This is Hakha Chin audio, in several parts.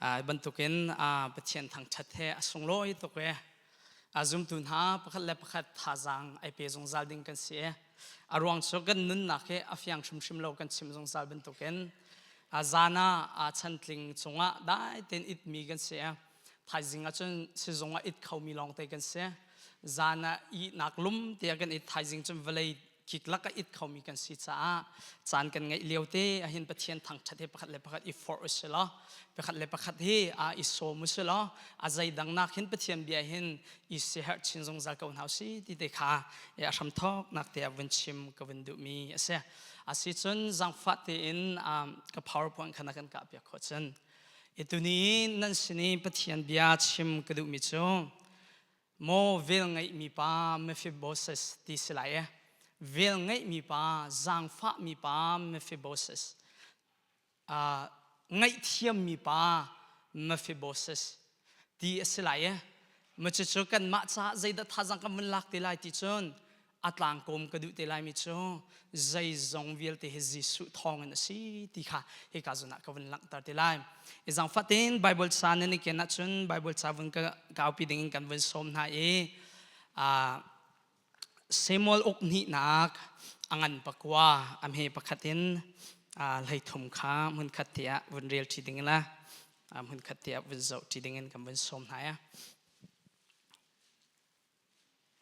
Bantukin Pathian thangṭhat he a sunglawi tuk e. A zumtu hna pakhat le pakhat thazaang ai pe zungzal ding kan si e. A ruang cu kan nunnak hi a fiang hrimhrim lo kan chim zungzal bantukin a zan ah chantling cungah dai tein itmi kan si e. Thaizing ah cun sizung ah it khomi lawngte kan si. Zan ah ihnak lum tiah kan it thaizing cun vawlei kiklak a it khomi kan si caah caan kan ngeih lio te ahhin Pathian thangṭhat hi pakhat le pakhat i forh usih law pakhat le pakhat hi i sawm usih law a zeidang nak hin Pathian bia hin i siaherh chin zungzal ko hna usih ti te kha a hramthawk nak te ah vun chim ka vun duhmi a si. Asicun zaangfah tein ka PowerPoint kha na kan kah piak khawh cun. Tuni nan sin i Pathian bia chim ka duhmi cu Maw vel ngeihmi pa Mephibosheth ti si lai e. Vel ngeihmi pa, zaangfahmi pa Mephibosheth. Ngaihthiammi pa Mephibosheth ti a si lai e. Macucu kanmah caah zeidah thazaang kan vun lak te lai ti cun a tlangkawm ka duh te laimi cu zeizong vialte hi Jesuh thawngin a si ti kha hika zawn ah ka vun langhter te lai. I zaangfah tein Bible ca nan i ken ahcun Bible ca vun ka kaupi dingin kan vun sawm hna i Samuel uk hnihnak a ngan pakua a hme pakhat in 30 kha hmunkhat te ah vun rel ṭi ding la hmunkhat te ah vun zoh ṭi dingin kan vun sawm hna ya.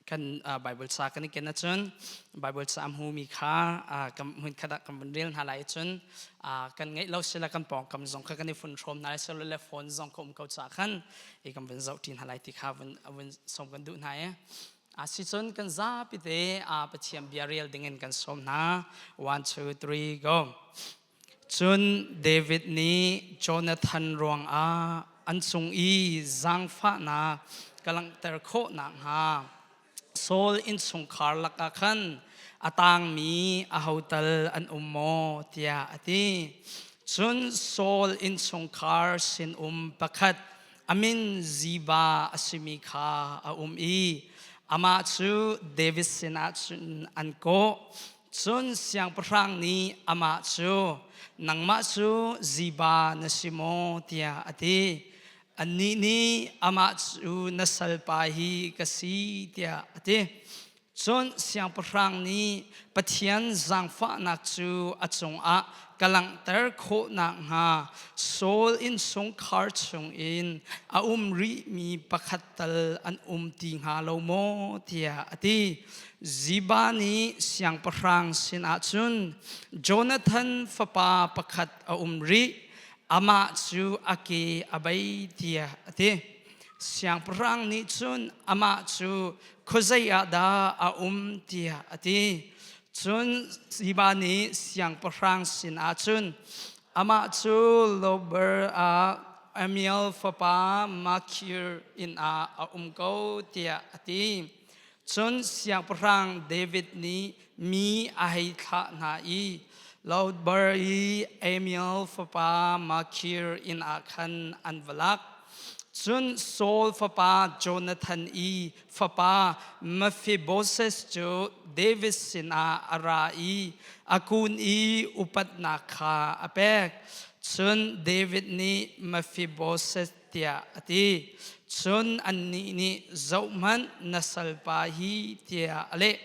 Kan Bible ca kan i ken ahcun Bible ca a hmumi kha kan hmunkhat ah kan vun rel hna lai cun kan ngeih lo sila kan pawngkam zong kha kan i fun hrawm hna lai sila le phone zong ka um ko caah khan i kan vun zoh ṭi hna lai ti kha vun vun sawm kan duh hna i asicun kan zapi te Pathian bia rel dingin kan sawm hna. One, two, three, go. Cun David nih Jonathan ruangah an cung i zaangfahnak ka langhter khawh nakhnga Saul innchungkhar lakah khan a tangmi ahotal an um maw tiah a ti. Cun Saul innchungkhar sinum pakhat a min Ziba a simi kha a um i amah cu David sinah cun an kawh. Cun siangpahrang nih amah cu, "Nangmah cu Ziba na si maw?" tiah a ti. Annih nih, "Amah cu na salpa hi ka si," tiah a ti. Cun siangpahrang nih Pathian zaangfahnak cu a cungah ka langhter khawh nakhnga Saul innchungkhar chungin a um rihmi pakhat tal an um ti hnga lo maw tiah a ti. Ziba nih siangpahrang sinah cun Jonathan fapa pakhat a um rih, amah cu a ke a bei tiah a ti. Siangpahrang nih cun amah cu khuazei ah dah a um tiah a ti. Cun Ziba nih siangpahrang sinah cun amah cu Lobar ah Amiel fapa Makhir inn ah a um ko tiah a ti. Cun Siangpahrang David nih mi a hei thlah hna i Lodebar i Amiel fapa Makhir inn ah khan an va lak. Cun Saul fapa Jonathan i fapa Mephibosheth cu David sinah a ra i a kun i upatnak kha a pek. Cun David nih Mephibosheth tiah a ti. Cun annih nih, "Zohhmanh, na salpa hi," tiah a leh.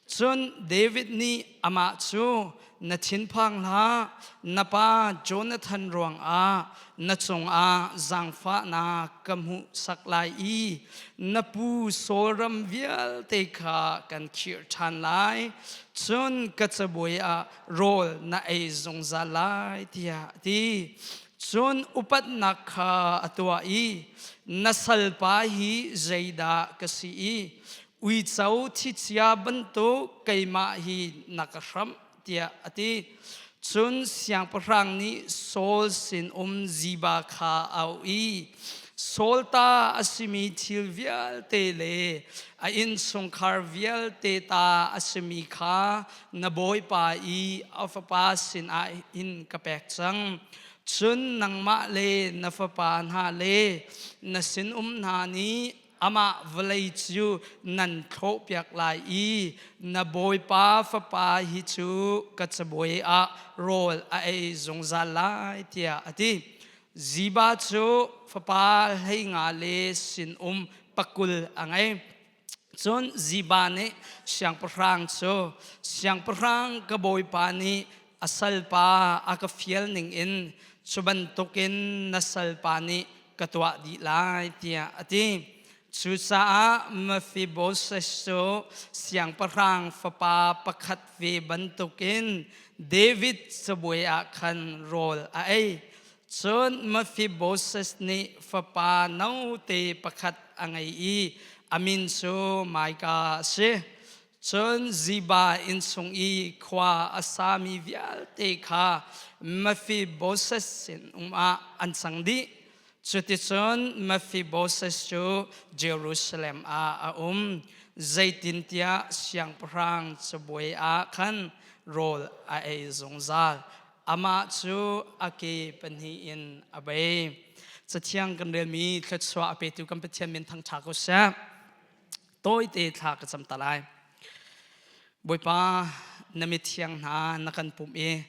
Cun David nih amah cu, "Na thinphang hlah, na pa Jonathan ruangah na cungah zaangfahnak ka hmuhsak lai i na pu Saul ram vialte kha kan khirh ṭhan lai, cun ka cabuai ah rawl na ei zungzal lai," tiah a ti. Cun upatnak kha a tuah i, "Na salpa hi zeidah ka si i uico thichia bantuk keimah hi na ka hramh?" tiah a ti. Cun siangpahrang nih Saul sinum Ziba kha a auh i Saul ta a simi thil vialte le a innchungkhar vialte ta a simi kha na bawipa i a fapa sinah hin ka pek cang. Cun nangmah le na fapa hna le na sinum hna nih amah vawlei cu nan thlawhpiak lai i na bawipa fapa hi cu ka cabuai ah rawl a ei zungzal lai, tiah a ti. Ziba cu fapa 15 le sinum pakul a ngei. Cun Ziba nih siangpahrang cu, Siangpahrang ka bawipa nih a salpa a ka fial ningin cu bantukin na salpa nih ka tuah dih lai, tiah a ti. Cucaah Mephibosheth cu siangpahrang fapa pakhat ve bantukin David cabuai ah khan rawl a ei. Cun Mephibosheth nih fapa note pakhat a ngei i a min cu Micah a si. Cun Ziba innchung i khua a sami vialte kha Mephibosheth sinum ah an cang dih. Cuticun Mephibosheth cu Jerusalem ah a um. Zeitintiah siangpahrang cabuai ah khan rawl a ei zungzal. Amah cu a ke pahnih in a bei. Cathiang kan relmi thluachuah a petu kan Pathian min thangṭha ko seh. Tawite thla ka cam ta lai. Bawipa, na mithiang hna na kan pumh i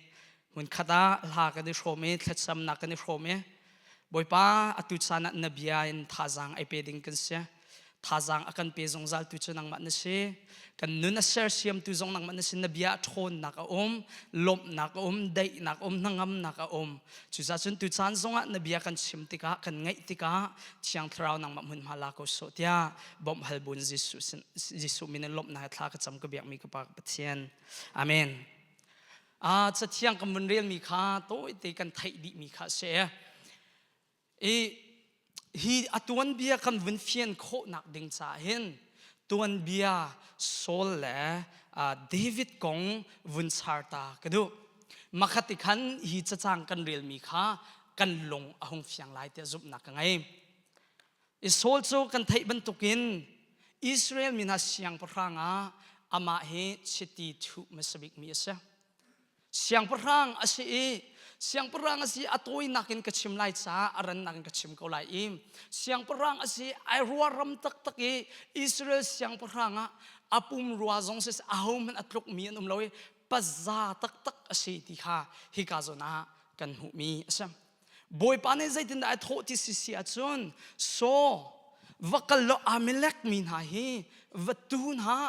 hmunkhat ah hla kan i hrawm i thlacamnak kan i hrawm i Bawipa atu caan ah na bia in thazaang ai pe ding kan si. Thazaang a kan pe zungzal tu cu nangmah na si. Kan nun a sersiamtu zong nangmah na si. Na bia ṭhawnnak a um, lawmhnak a um, daihnak a um, hnangamnak a um. Cucaah cun tu caan zongah na bia kan chim tikah, kan ngaih tikah Thiang Thlarau nangmah hmunhma la ko sawh tiah bawmh hal bun Jesuh Jesuh min in lawmhnak thla ka cam ka biakmi ka Pa ka Pathian. Amen. Ah cathiang kan vun relmi kha tawite kan theih dihmi kha a si. I hi a tuanbia kan vun fian khawhnak ding caah hin tuanbia Saul le David kong vun char ta ka duh. Makhat i khan hi cacang kan relmi kha kan lung a hung fiang lai tiah zumhnak ka ngei. I Saul cu kan theih bantukin Israel mi hna siangpahrang ah amah hi chiti thuh hmasa bikmi a si. Siangpahrang a si i siangpahrang a si a tawinak in ka chim lai caah a rannak in ka chim ko lai i siangpahrang a si ai rua ram taktak i Israel siangpahrang ah a pum rua zong si ahohmanh a tlukmi an um lo i paza taktak a si ti kha hika zawn ah kan hmuhmi a si. Bawipa nih zeitindah ai thawh ti si si ahcun Saw va kal law Amalek mi hna hi va tu hna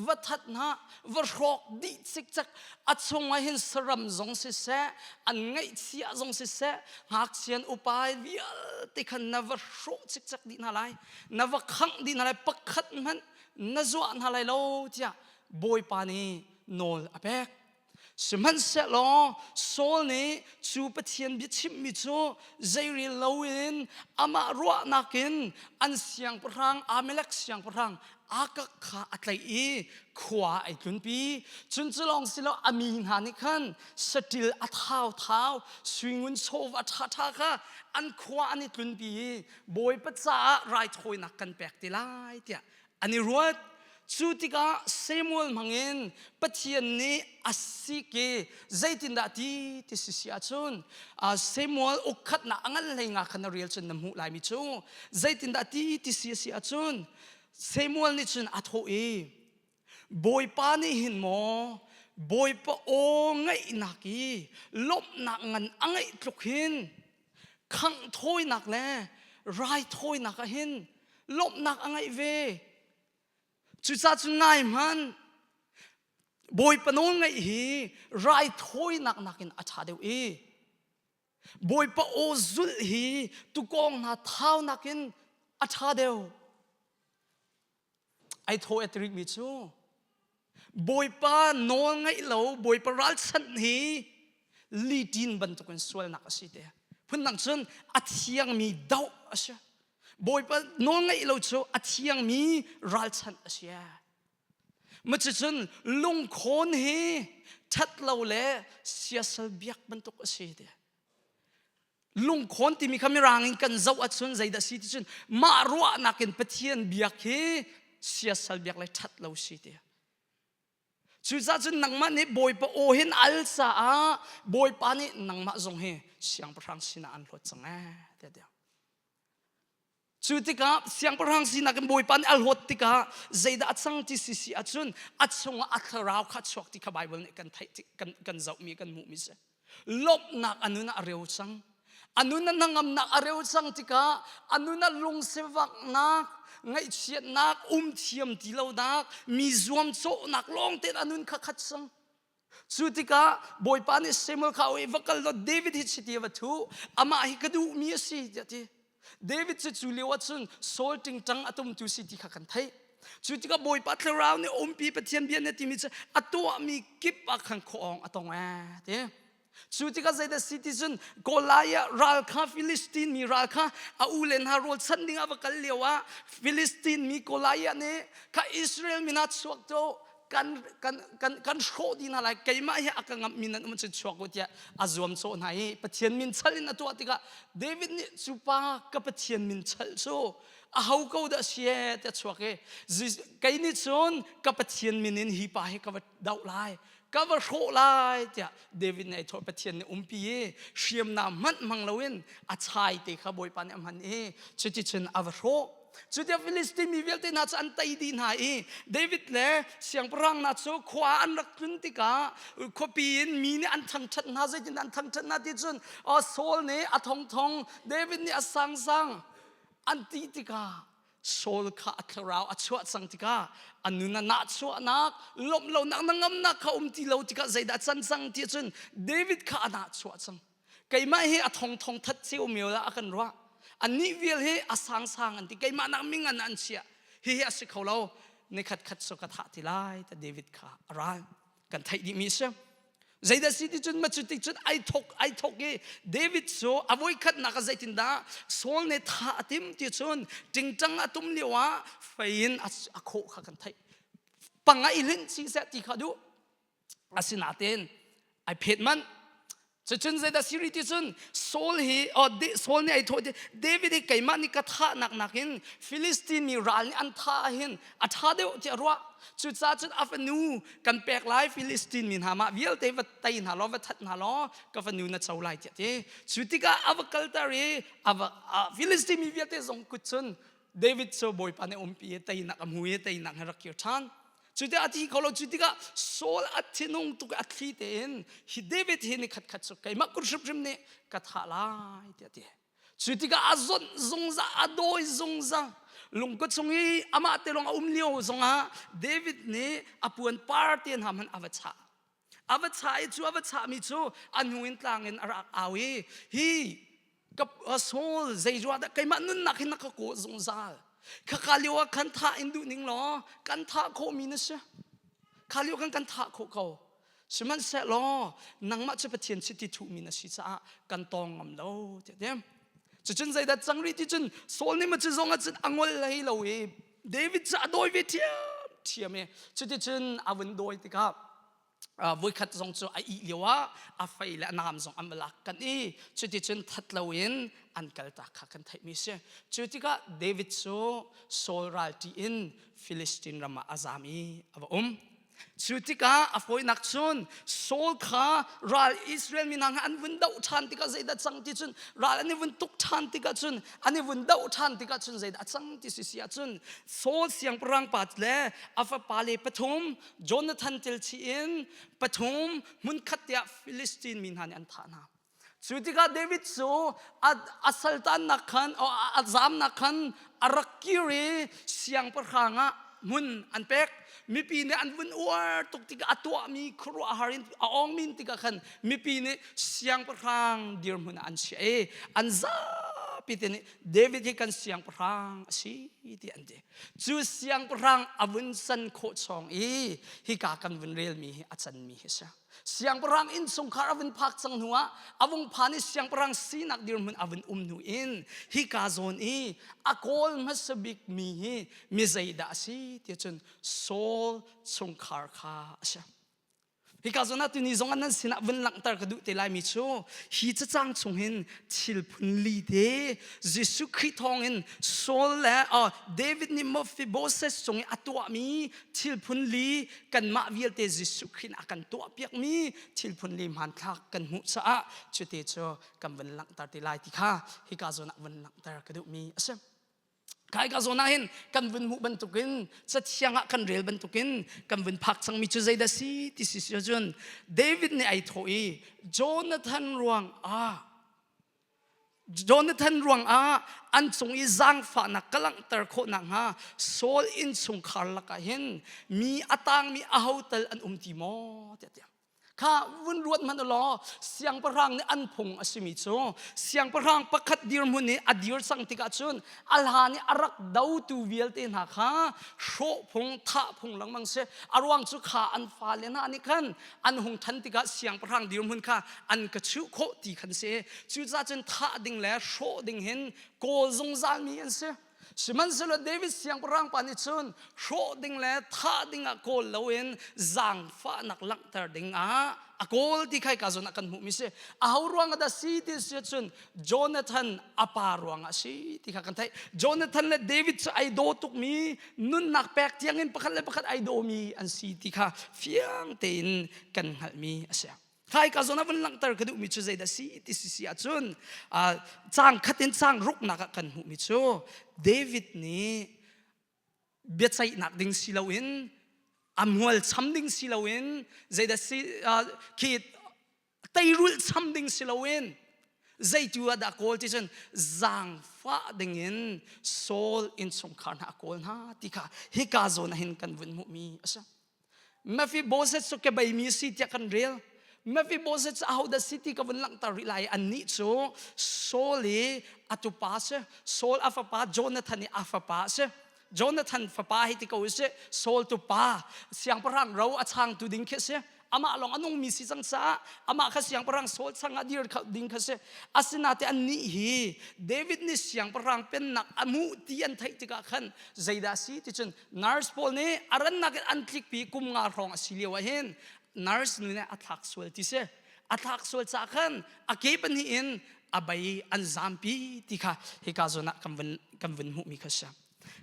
va that hna va hrawk dih cikcek a chungah hin saram zong siseh an ngaihchia zong siseh ngakchian upa vialte khan na va hrawh cikcek dih hna lai na va khangh dih hna lai pakhat hmanh na zuah hna lai lo tiah Bawipa nih nawl a pek Sihmanhsehlaw Saul nih cu Pathian biachimhmi cu zeirel loin amah ruahnak in an siangpahrang Amalek siangpahrang Agag kha a tlaih i khua ai tlunpi. Cun cu lawng si lo a mi hna nih khan saṭil a thauthau suingun chawva ṭhaṭha kha an khua an i tlunpi i Bawipa caah raithawinak kan pek ti lai tiah an i ruat. Cu tikah Samuel hmangin Pathian nih a sik i zeitindah ti ti si si ahcun Samuel ukkhatnak a ngan hlei nga kha na rel cun na hmuh laimi cu zeitindah ti ti si a si ahcun Samuel nih cun a thawh i Bawipa nih hin maw Bawipa aw ngaihnak i lawmhnak ngan a ngeih tluk hin khangh thawinak le raithawinak ah hin lawmhnak a ngeih ve. Cucaah cun ngai hmanh Bawipa nawl ngaih hi raithawinak nakin a ṭha deuh i Bawipa aw zulh hi tukawng hna thau nakin a ṭha deuh. Ai thaw a ti mi cu Bawipa nawl ngaih lo Bawipa ralchanh hi litin bantukin sualnak a si te. Phundang cun a thiangmi doh a si. Bawipa nawl ngaih lo cu a thiangmi ralchanh a si. Macucun lungkhawn hi ṭhat lo le siasal biak bantuk a si te. Lungkhawn timi kha mirang in kan zoh ahcun zeidah si ti cun mah ruahnak in Pathian biak hi siasal biak le ṭhat lo si ti. Cucaah cun nangmah nih Bawipa aw hin al caah Bawipa nih nangmah zong hi siangpahrang sinah an hlawt cang ee tiah tiah. Cu tikah siangpahrang sinak in Bawipa nih a hlawt tikah zeidah a cang ti si si ahcun a chungah a thlarau kha chuak ti kha Baibal nih kan theih kan, kan zohmi kan hmuhmi si. Lawmhnak a nun ah a reu cang. A nun a hnangamnak a reu cang tikah a nun a lungsivaknak, ngaihchiatnak, um thiam ti lonak, mi zuamcawhnak lawng tein a nun kha khat cang. Cu tikah Bawipa nih Samuel kha a va kal law David hi chiti a va thuh. Amah hi ka duhmi a si tiah a ti. David cu cu lio ah cun Saul ṭingṭang a tumtu si ti kha kan theih. Cu tikah Bawipa thlarau nih umpi Pathian bia na timi cu a tuahmi kip ah khan khuaawng a tong ee ti. Cu tikah zeidah si ti cun Goliath ral kha Philistine mi ral kha a u le hna rawl chanh ding ah va kal lio ah Philistine mi Goliath nih kha Israel mi hna chuak cu kan kan kan kan hrawh dih hna lai keimah hi a ka ngamh mi nan um cun chuak u tiah a zuam cawh hna i Pathian min chal in a tuah tikah David nih cu pa ka Pathian min chal cu a ho ko dah si ee tiah chuak i kei nih cun ka Pathian min in hi pa hi ka va doh lai ka va hrawh lai tiah David nih ai thawh Pathian nih umpi i hriamnam hmanh hmang loin a chai te kha Bawipa nih a hman i cuticun a va hrawh Cutia Filistin mi vialte hna cu an tei dih hna i David le siangpahrang hna cu khua an rak tlun tikah khuapi in mi nih an thangṭhat hna zeitin an thangṭhat hna ti cun Saul nih a thongthong David nih a sangsang an ti tikah Saul kha a thlarau a chuah cang tikah a nun a nahchuahnak lawmh lonak na ngamnak kha um ti lo tikah zeidah can cang ti cun David kha a nahchuah cang keimah hi a thongthong that ceu meo lah a kan ruah annih vial hi a sangsang an ti keimah nak mingan an chiah hihi a si kho lo nikhat khat cu ka thah ti lai ta David kha a ral kan theih dih mi si zeidah si ti cun ma cu ti cun ai thok ai thok i David cu a voikhatnak ah zeitindah Saul nih tha a tim ti cun tingtang a tum lio ah fei in a khawh kha kan theih panga i hlinh si seh ti kha duh Asinain ai phet manh. Cucun zeidah siri ti cun Saul hi oh, Saul nih ai thawh ti David hi keimah nih ka thahnak nakin Philistine mi ral nih an thah hin a ṭha deuh tiah ruah. Cucaah cun a fanu kan pek lai Philistine mi hna mah vialte va tei hna law va that hna law ka fanu na co lai tiah ti. Cu tikah a va kalter i a va Philistine mi vialte zong kut cun David cu Bawipa nih umpi i teinak a hmu i teinak he rak kir ṭhan. Cu tikah a thi kho lo cu tikah Saul a thinung tuk a thli tein hi David hi ni khat khat cu keimah kut hrimhrim nih ka thah lai tiah a ti. Cu tikah a zonh zungzal a dawi zungzal lungkut chung i amah te lawng a um lio zongah David nih a puan par te hna hmanh a va chah. A va chah i cu a va chahmi cu a hnu in tlang in a rak au i hi ka Saul zei ruah dah keimah nunnak hin na ka kawl zungzal khaka lio ah khan thah in duh ning law kan thah khawhmi na si kha lio kan kan thah khawh ko sihmanhsehlaw nangmah cu Pathian chiti thuhmi na si caah kan tawng ngam lo tiah ti cucun zeidah cang rih ti cun Saul nih ma cu zong ah cun a ngol hlei lo i David cu a dawi ve ṭhiam ṭhiam i cuticun a vun dawi tikah voikhat zong cu a ih lio ah a fei le a naam zong an va lak kan i cuticun that loin an kaltak kha kan theihmi si cu tikah David cu Saul ralṭi in Philistine ram ah a zam i a va um Cu tikah a fawinak cun Saul kha ral Israel mi hna an vun doh ṭhan tikah zeidah cang ti cun ral an i vun tuk ṭhan tikah cun an i vun doh ṭhan tikah cun zeidah a cang ti si si ahcun Saul siangpahrang pa le a fapale pathum Jonathan tel chih in pathum hmunkhat tiah Philistine mi hna nih an thah hna. Cu tikah David cu a saltannak khan a zamnak khan a rak kir i siangpahrang ah hmun an pek. Mipi nih an vun uar tuk tikah a tuahmi khuaruahhar in a awngmin tikah khan mipi nih siangpahrang dirhmun ah an chiah i an zapi te nih David hi kan siangpahrang a si ti an ti. Cu siangpahrang a vun san khawh chawng i hika kan vun relmi hi a canmi hi a si. Siangpahrang innchungkhar a vun phak cang hnuah a vung phan i siangpahrang sinak dirhmun a vun um hnu in hika zawn i a kawl hmasa bikmi hi mi zeidah a si ti cun Saul chungkhar kha a si. Hika zawn ah tuni zong ah nan sinah vun langhter ka duh te laimi cu hi cacang chung hin thil phun li te Jesuh Khrih thawngin Saul le David nih Mephibosheth cung i a tuahmi thil phun li kanmah vialte Jesuh Khrih a kan tuahpiakmi thil phun li hmanthlak kan hmuh caah cuti cu kan vun langhter te lai ti kha hika zawn ah vun langhter ka duhmi a si. Kai ka zawn ah hin kan vun hmuh bantukin cathiang ah kan rel bantukin kan vun phak cangmi cu zeidah si ti si si cun David nih ai thawh i Jonathan ruang ah. Jonathan ruangah an cung i zaangfahnak ka langhter khawh nakhnga Saul innchungkhar lakah hin mi a tangmi aho tal an um ti maw tiah tiah kha vun ruat hmanh law siangpahrang nih an phung a simi cu siangpahrang pakhat dirhmun i a dir cang tikah cun a hlan i a rak dotu vialte hna kha hrawh phung thah phung lengmang si. A ruang cu kha an fale hna nih khan an hung than tikah siangpahrang dirhmun kha an ka chuh khawh ti khan si. Cucaah cun thah ding le hrawh ding hin kawl zungzalmi an si. Sihmanhsehlaw David siangpahrang pa nih cun hrawh ding le thah ding ah kawl loin zaangfahnak langhter ding ah a kawl ti khai ka zawn ah kan hmuhmi si. Aho ruang ah dah si ti si cun Jonathan a pa ruang ah si ti kha kan theih. Jonathan le David cu ai daw tukmi nunnak pek tiangin pakhat le pakhat ai dawmi an si ti kha fiang tein kan hngalhmi a si. Khai ka zawn ah vun langhter ka duhmi cu zeidah si ti si si ahcun caang khat in caang ruknak ah kan hmuhmi cu David nih biaceihnak ding si loin a mual cham ding si loin zeidah si khi teirulh cham ding si loin zeitu ah dah kawl ti cun zaangfah ding in Saul innchungkhar hna a kawl hna ti kha hika zawn ah hin kan vun hmuhmi a si. Mephibosheth cu kebeimi si tiah kan rel. Mephibosheth cu ahodah si ti ka vun langhter rih lai. Annih cu Saul i a tupa si. Saul a fapa Jonathan i a fapa si. Jonathan fapa hi ti ko si. Saul tupa siangpahrang ro a changtu ding khi si. Amah lawng a nungmi si cang caah amah kha siangpahrang Saul chang ah dir ding kha si. Asinain annih hi David nih siangpahrang pennak a hmuh ti an theih tikah khan zeidah si ti cun Nurse pawl nih a rannak in an tlikpi kum nga hrawng a si lio ah hin nurse nu nih a thlak sual ti si. A thlak sual caah khan a ke pahnih in a bei an zampi ti kha hika zawn ah kan vun kan vun hmuhmi kha si.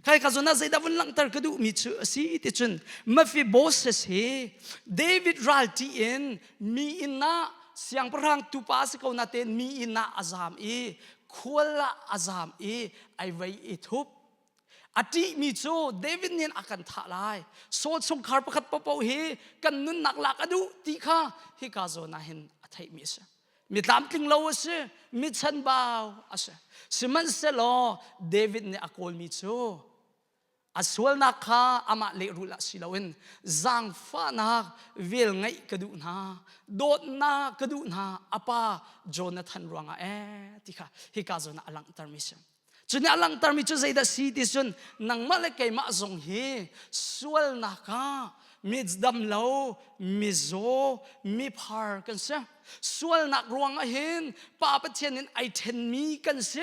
Kha hika zawn ah zeidah vun langhter ka duhmi cu a si ti cun Mephibosheth hi David ralṭi in mi inn ah siangpahrang tupa si ko natein mi inn ah a zam i khual ah a zam i ai vei i thup. A ṭihmi cu David nih a kan thah lai. Saul chungkhar pakhat paohpaoh hi kan nunnak lak a duh ti kha hika zawn ah hin a theihmi a si. Mi tlamtling lo a si, mi chanbau a si. Sihmanhsehlaw David nih a kawlmi cu a sualnak kha amah lehrulh ah si loin zaangfahnak velngeih ka duh hna, dawtnak ka duh hna a pa Jonathan ruangah ee ti kha hika zawn ah a langhtermi a si. Cu nih a langhtermi cu zeidah si ti cun nangmah le keimah zong hi sualnak ah mi damlo, mizaw, miphar kan si. Sualnak ruangah hin Pa Pathian in ai ṭhenmi kan si.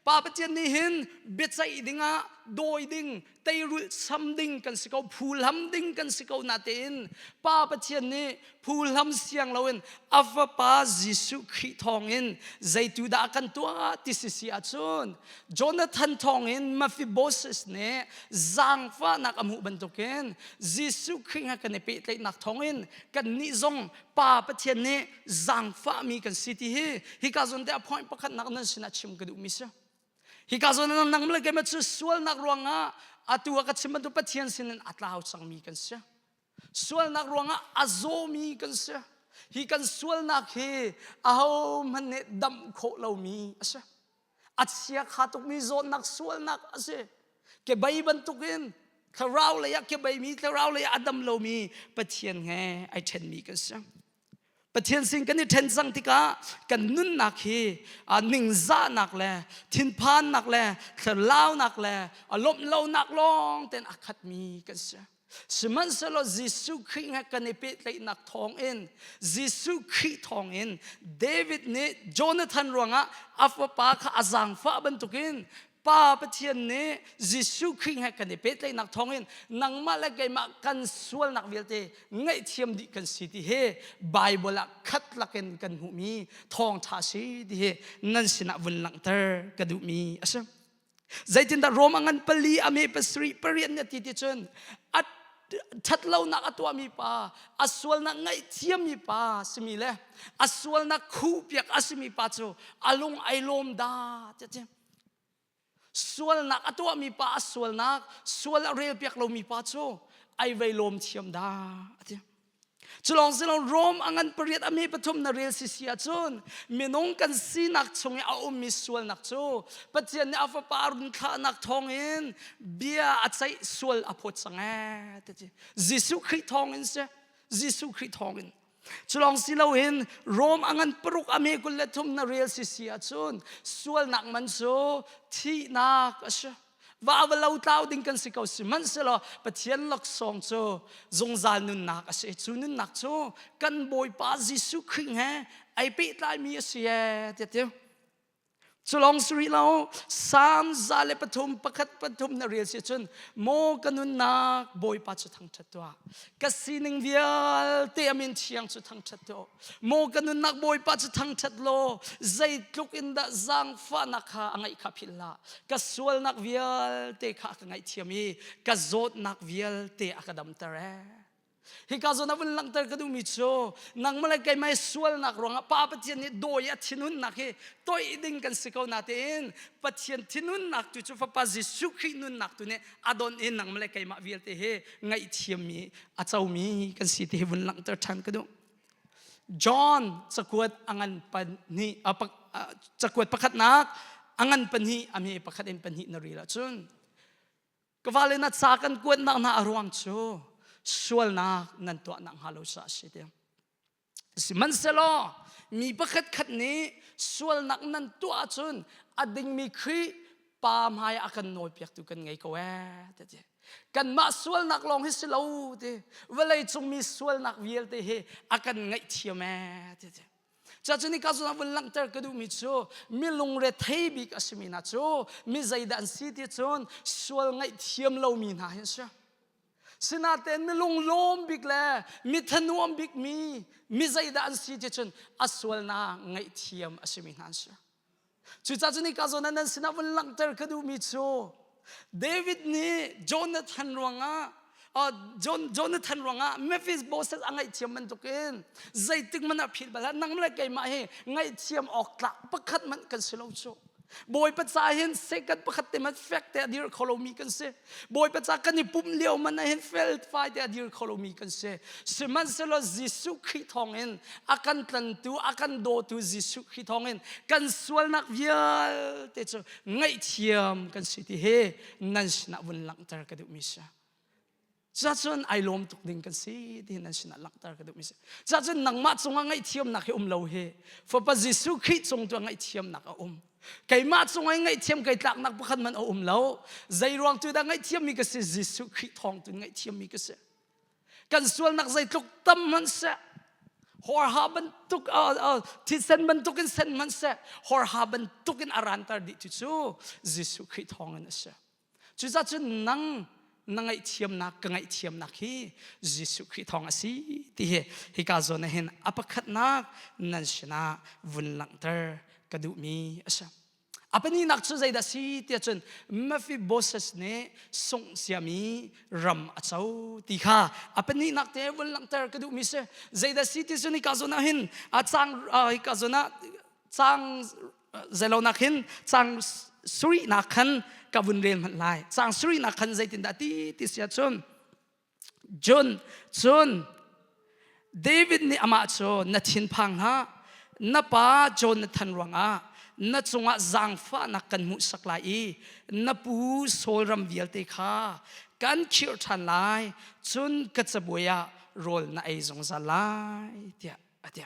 Pa Pathian nih hin biaceih dingah dawi ding, teirulh cham ding kan si ko, phuhlam ding kan si ko natein Pa Pathian nih phuhlam siang loin a fapa Jesuh Khrih thawngin zeitu dah kan tuah ti si si ahcun Jonathan thawngin Mephibosheth nih zaangfahnak a hmuh bantukin Jesuh Khrih he kan i pehtlaihnak thawngin kannih zong Pa Pathian nih zaangfahmi kan si ti hi hika zawn te a point pakhatnak nan sinah chim ka duhmi si. Hika zawn ah nang le keimah cu sualnak ruangah atu ah ka chim bantuk Pathian sinin a tlau cangmi kan si. Sualnak ruangah a zawmi kan si. Hi kan sualnak hi ahohmanh nih damh khawh lomi a si. A chia kha tukmi zawtnak sualnak a si. Kebei bantukin thlarau lei ah kebeimi thlarau lei ah a dam lomi Pathian he ai ṭhenmi kan si. Pathian sin kan i ṭhen cang tikah kan nunnak hi ningzahnak le thinphannak le thlalaunak le lawmh lonak lawng tein a khatmi kan si. Sihmanhsehlaw Jesuh Khrih he kan i pehtlaihnak thawngin Jesuh Khrih thawngin David nih Jonathan ruangah a fapa kha a zaangfah bantukin Pa Pathian nih Jesuh Khrih he kan i pehtlaihnak thawngin nangmah le keimah kan sualnak vialte ngaihthiam dih kan si ti hi Bible ah khat lakin kan hmuhmi thawngṭha si ti hi nan sinah vun langhter ka duhmi a si. Zeitindah Rome a ngan pali a me pasarih pariat nih a ti ti cun a ṭhatlonak a tuahmi pa a sualnak ngaihthiammi pa simi le a sualnak khuhpiak a simi pa cu a lung ai lawm dah ti a ti. Sualnak a tuahmi pa a sualnak sual a relpiak lomi pa cu ai vei lawm thiam dah a ti. Culawng silong Rom a ngan pariat a me pathum na rel sisi ahcun minung kan sinak chung i a ummi sualnak cu Pathian nih a fapa run thlahnak thawngin bia a ceih sual a phawt cang ee ti Jesuh Khrih thawngin si Jesuh Khrih thawngin Culawng si loin Rom a ngan paruk a me 23 na rel sisi ahcun sualnak man cu thihnak a si. Va va lo tlau ding kan si ko sihmanhsehlaw Pathian laksawng cu zungzal nunnak a si. Cu nunnak cu kan Bawipa Jesuh Khrih he ai pehtlaimi a si ee tiah ti. Culong si rih lo, Salm 103 pakhat pathum na rel si cun maw ka nunnak Bawipa cu thangṭhat tuah. Ka sining vialte a min thiang cu thangṭhat tuah. Maw ka nunnak Bawipa cu thangṭhat law zeitluk in dah zaangfahnak kha a ngeih kha philh hlah. Ka sualnak vialte kha a ka ngaihthiam i ka zawtnak vialte a ka damter ee. Hika zawn a vun langhter ka duhmi cu nangmah le keimah sualnak ruangah Pa Pathian nih dawi a thinhunnak hi toih ding kan si ko natein Pathian thinhunnak tu cu Fapa Jesuh Khrih nunnak tu nih a don in nangmah le keimah vialte hi ngaihthiammi a comi kan si ti hi vun langhter ṭhan ka duh. John cakuat a ngan pahnih cakuat pakhatnak a ngan pahnih a hme pakhat in pahnih na rel ahcun Ka vale na ca kan kuatnak hna a ruang cu sualnak nan tuahnak hnga lo caah a si tiang. Sihmanhsehlaw mi pakhat khat nih sualnak nan tuah ahcun a dingmi Khrih pa hmai a kan nawlpiaktu kan ngei ko ee ti. Kanmah sualnak lawng hi si lo ti. Vawlei cung mi sualnak vialte hi a kan ngaihthiam ee ti. Cuacun hika zawn ah vun langhter ka duhmi cu mi lungrethei bik a simi hna cu mi zeidah an si ti cun sual ngaihthiam lomi hna hi an si. Sinain mi lunglawm bik le mi thanuam bik mi mi zeidah an si ti cun a sualnak ngaihthiam a simi hna an si. Cucaah cun hika zawn ah nan sinah vun langhter ka duhmi cu David nih Jonathan ruangah Jonathan ruangah Mephibosheth a ngaihthiam bantukin zeitik hmanh ah philh bal hlah nang le keimah hi ngaihthiam awk tlak pakhat hmanh kan si lo cu. Bawipa ca hin second pakhat te hmanh fek te a dir kho lomi kan si. Bawipa ca kan i pumh lio man ah hin felfai te a dir kho lomi kan si. Sihmanhsehlaw Jesuh Khrih thawngin a kan tlantu, a kan dawtu Jesuh Khrih thawngin kan sualnak vialte cu ngaihthiam kan si ti hi nan sinah vun langhter ka duhmi si. Cuacun ai lawm tuk ding kan si ti nan sinah langhter ka duhmi si. Cuacun nangmah cungah ngaihthiamnak hi um lo hi Fapa Jesuh Khrih cung tu ngaihthiamnak a um. Keimah cungah ngaihthiam kai tlaknak pakhat man a um lo. Zei ruang tu dah ngaihthiammi ka si Jesuh Khrih thawng tu ngaihthiammi ka si. Kan sualnak zeitluk tam hmanh seh horha bantuk thisen bantuk in sen hmanh seh horha bantuk in a ranter dih tu cu Jesuh Khrih thawng in a si. Cucaah cun nang na ngaihthiamnak ka ngaihthiamnak hi Jesuh Khrih thawng a si ti hi hika zawn ah hin a pakhatnak nan sinah vun langhter ka duhmi a si. A pahnihnak cu zeidah si tiah cun Mephibosheth nih sungh siami ram a co ti kha a pahnihnak te vun langhter ka duhmi si. Zeidah si ti cun hika zawn ah hin a cang hika zawn ah cang zeilonak hin cang sarihnak khan ka vun rel hmanh lai cang sarihnak khan zeitindah ti ti si ahcun John cun David nih amah cu na thinphang hlah na pa Jonathan ruangah na cungah zaangfahnak kan hmuhsak lai i na pu Saul ram vialte kha kan khirh ṭhan lai cun ka cabuai ah rawl na ei zungzal lai tiah a ti.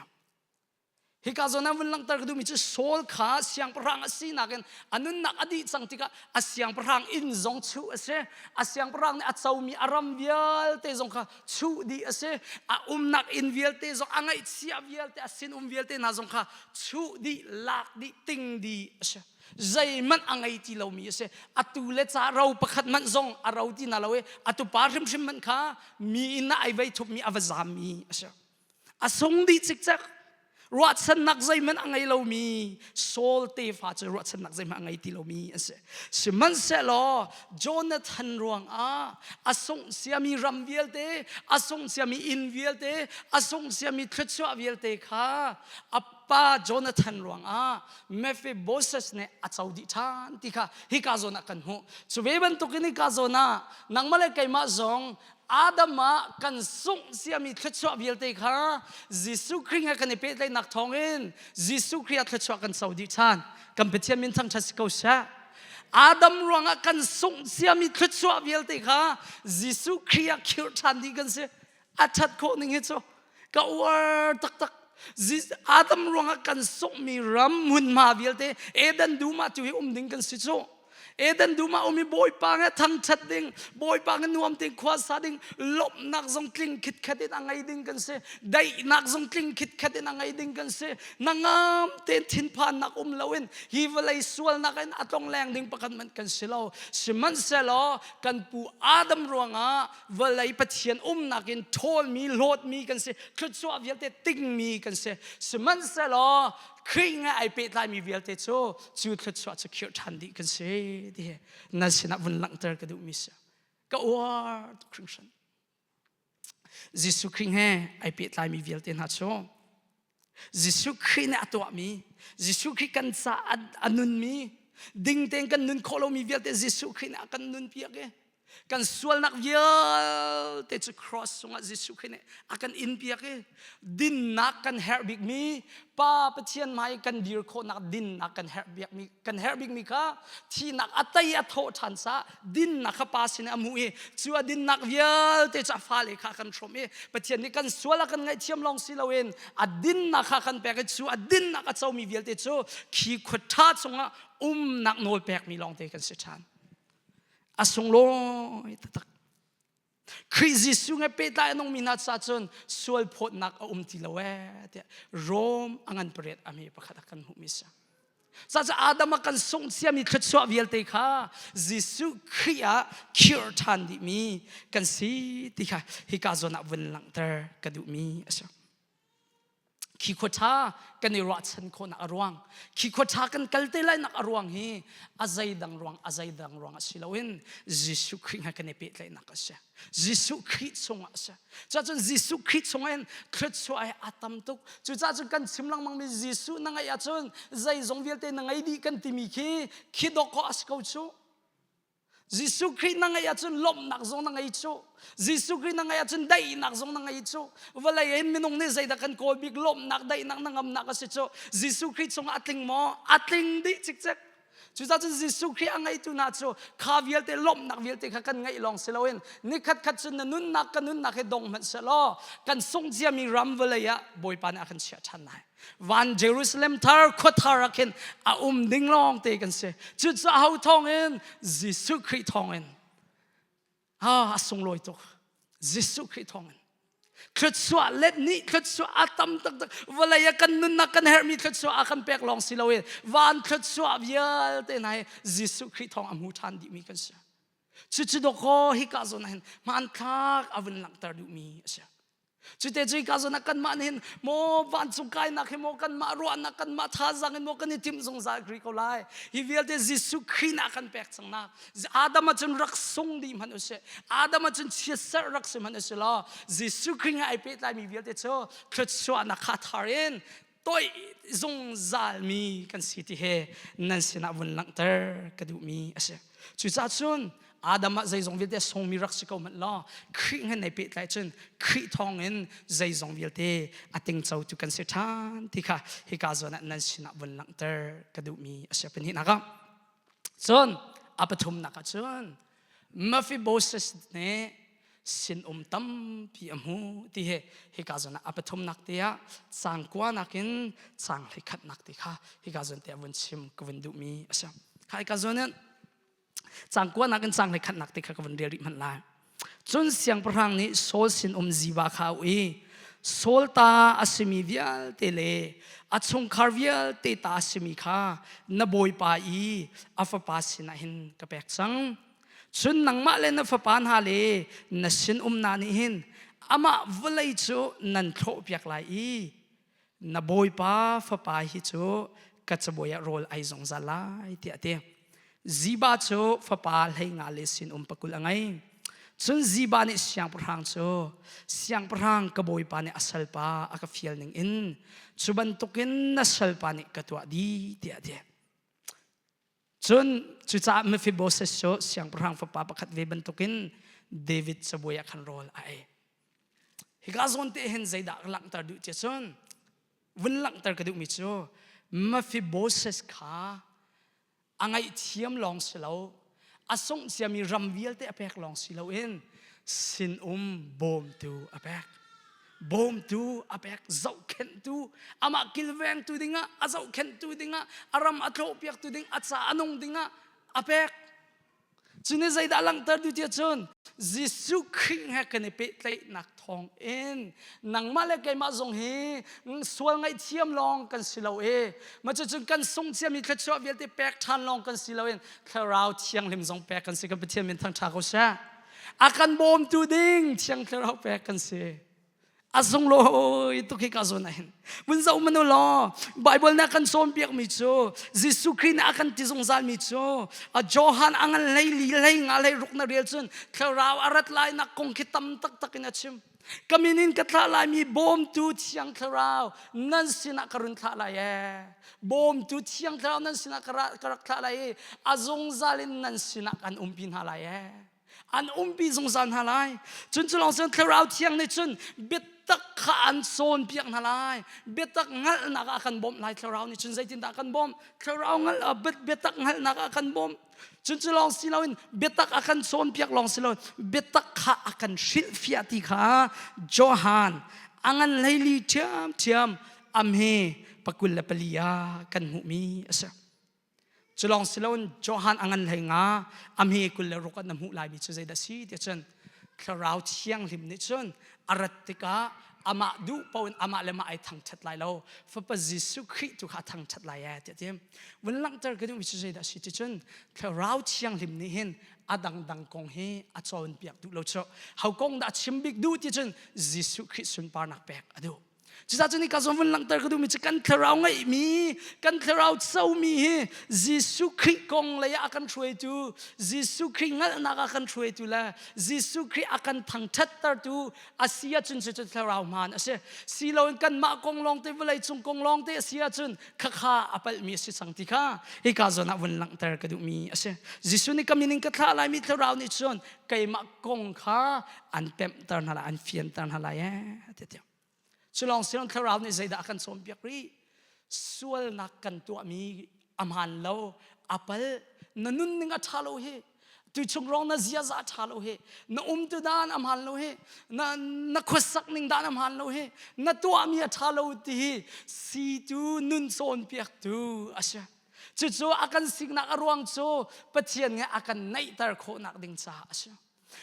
Hika zawn ah vun langhter ka duhmi cu Saul kha siangpahrang a sinak in a nunnak a dih cang tikah a siangpahrang inn zong chuh a si. A siangpahrang nih a comi a ram vialte zong kha chuh dih a si. A umnak inn vialte zong a ngaihchia vialte a sinum vialte hna zong kha chuh dih, lak dih, ting dih a si. Zeihmanh a ngei ti lomi a si. Atu le ca ro pakhat hmanh zong a ro ti na lo i atu pa hrimhrim hmanh kha mi inn ah ai vei thupmi a va zammi a si. A sung dih cikcek. Ruahchannak zeihmanh a ngei lomi Saul tefa cu ruahchannak zeihmanh a ngei ti lomi an si. Sihmanhsehlaw Jonathan ruangah a sungh siami ram vialte, a sungh siami inn vialte, a sungh siami thluachuah vialte kha a pa Jonathan ruangah Mephibosheth nih a co dih ṭhan ti kha hika zawn ah kan hmuh. Cu ve bantukin hika zawn ah nangmah le keimah zong Adam ah kan sungh siami thluachuah vialte kha Jesuh Khrih he kan i pehtlaihnak thawngin Jesuh Khrih ah thluachuah kan co dih ṭhan. Kan Pathian min thangṭhat si ko seh. Adam ruangah kan sungh siami thluachuah vialte kha Jesuh Khrih ah khirh ṭhan dih kan si. A ṭhat khawh ning hi cu ka uar taktak. Adam ruangah kan sunghmi ram hmunhma vialte Eden dum ah tu hi um ding kan si cu. Eden dum ah um i Bawipa nge thangṭhat ding, Bawipa nge nuam tein khua sa ding, lawmhnak zong tling khitkhat in a ngei ding kan si, daihnak zong tling khitkhat in a ngei ding kan si. Nangam tein thinphannak um loin hi vawlei sualnak in a tlongleng ding pakhat hmanh kan si lo. Sihmanhsehlaw kan pu Adam ruangah vawlei Pathian umnak in ṭhawlmi, hlawtmi kan si, thluachuah vialte tingmi kan si. Sihmanhsehlaw Khrih ngai ai pehtlaimi vialte cu cu thluachuah cu khirh ṭhan dih kan si ti hi nan sinah vun langhter ka duhmi si. Ka uar tuk hringhran. Jesuh Khrih he ai pehtlaimi vialte hna cu Jesuh Khrih nih a tuahmi, Jesuh Khrih kan caah a nunmi, ding tein kan nun khawh lomi vialte Jesuh Khrih nih a kan nunpiak i kan sualnak vialte cu cross cungah Jesuh Khrih nih a kan inpiak i dinnak kan herh bikmi Pa Pathian hmai kan dir khawhnak dinnak kan herh bikmi kan herh bikmi kha thihnak a tei a thawh ṭhan caah dinnak kha Pa sin a hmuh i cu a dinnak vialte cu a fale kha kan hrawmh i Pathian nih kan sual a kan ngaihthiam lawng si loin a dinnak kha kan pek i cu a dinnak a comi vialte cu khi khua ṭha chungah umnak nawl pekmi lawngte kan si ṭhan. A sunglawi taktak. Khrih Jesuh nge pehtlai a nungmi hna ca cun sual phawtnak a um ti lo ee tiah Rom a ngan pariat a hme pakhat a kan hmuhmi si. Caah Adam a kan sungh ciami thluachuah vialte kha Jesuh Khrih ah khirh ṭhan dihmi kan si ti kha hika zawn ah vun langhter ka duhmi a si. Khi khua ṭha kan i ruahchan khawhnak a ruang, khi khua ṭha kan kal te lainak a ruang hi a zeidang ruang a zeidang ruang a si loin Jesuh Khrih he kan i pehtlaihnak a si. Jesuh Khrih chungah a si. Cuahcun Jesuh Khrih chungah hin thluachuah hi a tam tuk. Cucaah cun kan chim lengmangmi Jesuh na ngeih ahcun zeizong vialte na ngei dih kan timi khi khi dawk a si ko cu. Jesuh Khrih na ngeih ahcun lawmhnak zong na ngei cu. Jesuh Khrih na ngeih ahcun daihnak zong na ngei cu. Vawlei hin minung nih zeidah kan kawl bik lawmhnak, daihnak, na ngamnak a si cu. Jesuh Khrih chungah a tling maw? A tling dih cikcek. Cucaah cun Jesuh Khrih a ngeitu hna cu kha vialte lawmhnak vialte kha kan ngeih lawng si loin nikhat khat cun na nunnak ka nunnak hi dong hmanh sehlaw kan sungh ciami ram vawlei ah Bawipa nih a kan chiah ṭhan lai. Van Jerusalem thar khua thar ah khin a um ding lawng te kan si. Cucaah ho thawngin Jesuh Khrih thawngin ah a sunglawi tuk. Jesuh Khrih thawngin thluachuah let nih thluachuah a tam taktak vawlei ah kan nunnak kan herhmi thluachuah a kan pek lawng si loin van thluachuah vialte hna hi Jesuh Khrih thawng a hmu ṭhan dihmi kan si. Cucu dawkaw hika zawn ah hin hmanthlak a vun langhter duhmi a si. Cute cu ka zawn ah kanmah nih hin maw vancung kainak hi maw kanmah ruahnak kanmah thazaang in maw kan i timh zungzal kri ko lai. Hi vialte Jesuh Khrih nih a kan pek cang nak. Adam ah cun rak sung dih hmanh usih. Adam ah cun chiatserh rak si hmanh usih law Jesuh Khrih he ai pehtlaimi vialte cu thluachuahnak kha thar in toih zungzal mi kan si ti he nan sinah vun langhter ka duhmi a si. Cucaah cun Adam ah zeizong vialte sungmi rak si ko hmanh law Khrih he nei pehtlai cun Khrih thawngin zeizong vialte a tingco tu kan si ṭhan ti kha hika zawn ah nan sinah vun langhter ka duhmi a si pahnihnak ah. Cun a pathumnak ah cun Mephibosheth nih sinum tampi a hmu ti hi hika zawn ah a pathumnak te ah cang kua nakin cang hleikhatnak ti kha hika zawn te ah vun chim ka vun duhmi a si. Kha hika zawn in cang kua nakin cang hleikhatnak ti kha ka vun rel rih hmanh lai. Cun siangpahrang nih Saul sinum Ziba kha a auh i Saul ta a simi vialte le a chungkhar vialte ta a simi kha na bawipa i a fapa sinah hin ka pek cang. Cun nangmah le na fapa hna le na sinum hna nih hin amah vawlei cu nan thlawhpiak lai i na bawipa fapa hi cu ka cabuai ah rawl ei zungzal lai tiah a ti. Ziba cu fapa 15 le sinum 20 a ngei. Cun Ziba nih siangpahrang cu, Siangpahrang ka bawipa nih a salpa a ka fial ning in cu bantukin na salpa nih ka tuah dih, tiah a ti. Cun cucaah Mephibosheth cu siangpahrang fapa pakhat ve bantukin David cabuai ah khan rawl a ei. Hika zawn te hin zeidah ka langhter duh ti cun vun langhter ka duhmi cu Mephibosheth kha a ngaihthiam lawng si lo a sungh ciami ram vialte a pek lawng si loin sinum bawmtu a pek. Bawmtu a pek, zohkhenhtu, amah kilvengtu dingah, a zohkhenhtu dingah, a ram a tlawhpiaktu ding, a ca a nung dingah a pek. Cu nih zeidah langhter duh tiah cun Jesuh Khrih he kan i pehtlaihnak thawng in nangmah le keimah zong hi sual ngaihthiam lawng kan si lo i mah cucun kan sung ciami thluachuah vialte pek ṭhan lawng kan si lo in Thlarau Thianghlim zong pek kan si kan Pathian min thangṭha ko seh. A kan bawmtu ding Thiang Thlarau pek kan si. A sunglawi tuk hi ka zawn ah hin. Vun zoh manu law Bible nih a kan cawnpiak mi cu Jesuh Khrih nih a kan ti zungzal mi cu a Johan a ngan hlei li hlei nga hlei ruk na rel cun Thlarau a rat lai nak kong khi tam taktak in a chim. Ka min in ka thlah lai mi bawmtu Thiang Thlarau nan sinah ka run thlah lai ee. Bawmtu Thiang Thlarau nan sinah ka rak thlah lai i a zungzal in nan sinah kan umpi hna lai ee. An umpi zungzal hna lai. Cun cu lawng cun Thlarau Thiang nih cun biatak kha an cawnpiak hna lai. Biatak hngalhnak ah a kan bawmh lai. Thlarau nih cun zeitindah a kan bawmh? Thlarau hngalh biatak hngalhnak ah a kan bawmh. Cun cu lawng si loin biatak a kan cawnpiak lawng si loin biatak kha a kan hrilhfiah ti kha Johan a ngan hleili ṭhiamṭhiam am hi pakul le pali ah kan hmuhmi a si. Cu lawng si loin Johan a ngan hlei nga am hi 26 ah na hmuh laimi cu zeidah si ti cun Thlarau Thianghlim nih cun a rat tikah amah duh paoh in amah le mah ai thangṭhat lai lo Fapa Jesuh Khrih tu kha a thangṭhat lai ee tiah ti vun langhter ka duhmi cu zeidah a si ti cun Thlarau Thianghlim nih hin a dangdang kong hi a cawnpiak duh lo cu ho kong dah a chim bik duh ti cun Jesuh Khrih sunparnak pek a duh. Cucaah cun hika zawn vun langhter ka duhmi cu kan thlarau ngeihmi, kan thlarau comi hi Jesuh Khrih kong lei ah a kan hruaitu, Jesuh Khrih hngalhnak ah a kan hruaitu le Jesuh Khrih a kan thangṭhattertu a si ahcun cucu thlarau hmaan a si. Si loin kanmah kong lawngte vawlei cung kong lawngte a si ahcun khakha a palhmi a si cang ti kha hika zawn ah vun langhter ka duhmi a si. Jesuh nih ka min in ka thlah laimi thlarau nih cun keimah kong kha an pemhter hna lai, an fianter hna lai ee tiah. Cu lawng si loin Thlarau nih zeidah a kan cawnpiak rih? Sualnak kan tuahmi a hmaan lo, a pal, na nunning a ṭha lo hi, tuchung rong na ziaza a ṭha lo hi, na umtu dan a hmaan lo hi, na, na khuasak ning dan a hmaan lo hi, na tuahmi a ṭha lo ti hi situ nun cawnpiaktu a si. Cucu a kan siknak a ruang cu Pathian nih a kan naihter khawhnak ding caah a si.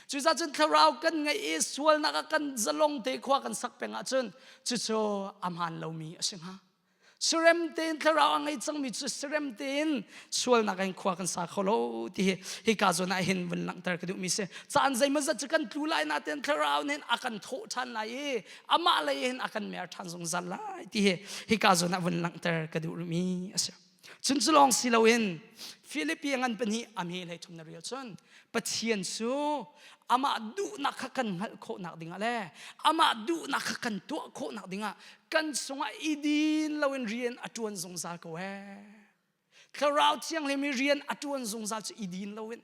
Cucaah cun thlarau kan ngeih i sualnak ah kan zalong te khua kan sak peng ahcun cucu a hmaan lomi a si hnga. Surem tein thlarau a ngei cangmi cu surem tein sualnak in khua kan sa kho lo ti hi hika zawn ah hin vun langhter ka duhmi si. Caan zeimawzat cu kan tlu lai nain thlarau nih a kan thawh ṭhan lai i amah lei hin a kan mer ṭhan zungzal lai ti hi hika zawn ah vun langhter ka duhmi a si. Cun cu lawng si loin Filipi ngan pahnih a hme hlei thum na rel cun Pathian cu amah duhnak kha kan hngalh khawhnak dingah le amah duhnak kha kan tuah khawhnak dingah kan sungah i din loin rian a ṭuan zungzal ko ee. Thlarau Thianghlim i rian a ṭuan zungzal cu i din loin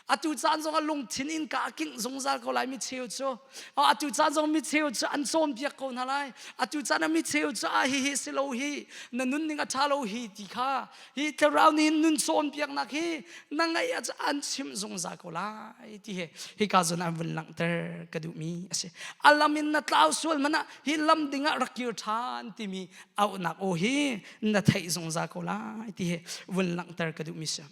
Atu caan zong ah lungthin in ka kingh zungzal ko lai mi cheu cu. Atu caan zong mi cheu cu an cawnpiak ko hna lai. Atu caan ah mi cheu cu ah hihi si lo hi na nunning a ṭha lo hi ti kha hi thlarau nih nun cawnpiaknak hi na ngaih ah an chimh zungzal ko lai ti hi hika zawn ah vun langhter ka duhmi a si. A lam in na tlau sual hmanh ah hi lam ding ah rak kir ṭhan timi auhnak aw hi na theih zungzal ko lai ti hi vun langhter ka duhmi si.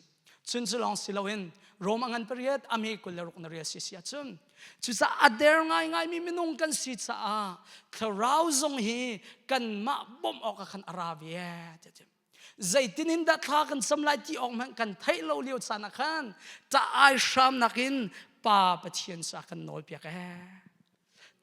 Cun cu lawng si loin Rom a ngan pariat a me 26 na rel si si ahcun cucaah a der ngaingaimi minung kan si caah thlarau zong hi kanmah bawmh awk ah khan a ra ve tiah zeitin in dah thla kan cam lai ti awk hmanh kan theih lo lio caan ah khan ṭah ai hramnak in Pa Pathian sa kan nawlpiak ee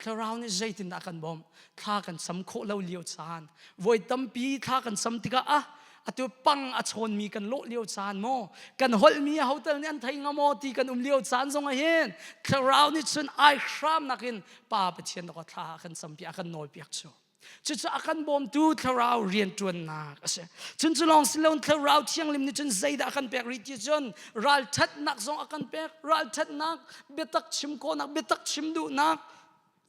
Thlarau nih zeitindah kan bawmh? Thla kan cam khawh lo lio caan. Voi tampi thla kan cam tikah ah. Atu pang a chawnmi kan lawh lio caan maw? Kan holhmi a hotel nih an thei nga maw ti kan um lio caan zong ah hin thlarau nih cun ai hramnak in Pa Pathian ka thla a kan campi a kan nawlpiak cu. Cucu a kan bawmtu thlarau rianṭuannak a si. Cun cu lawng si loin thlarau thianghlim nih cun zeidah a kan pek rih ti cun ralṭhatnak zong a kan pek. Ralṭhatnak, biatak chim khawhnak, biatak chim duhnak,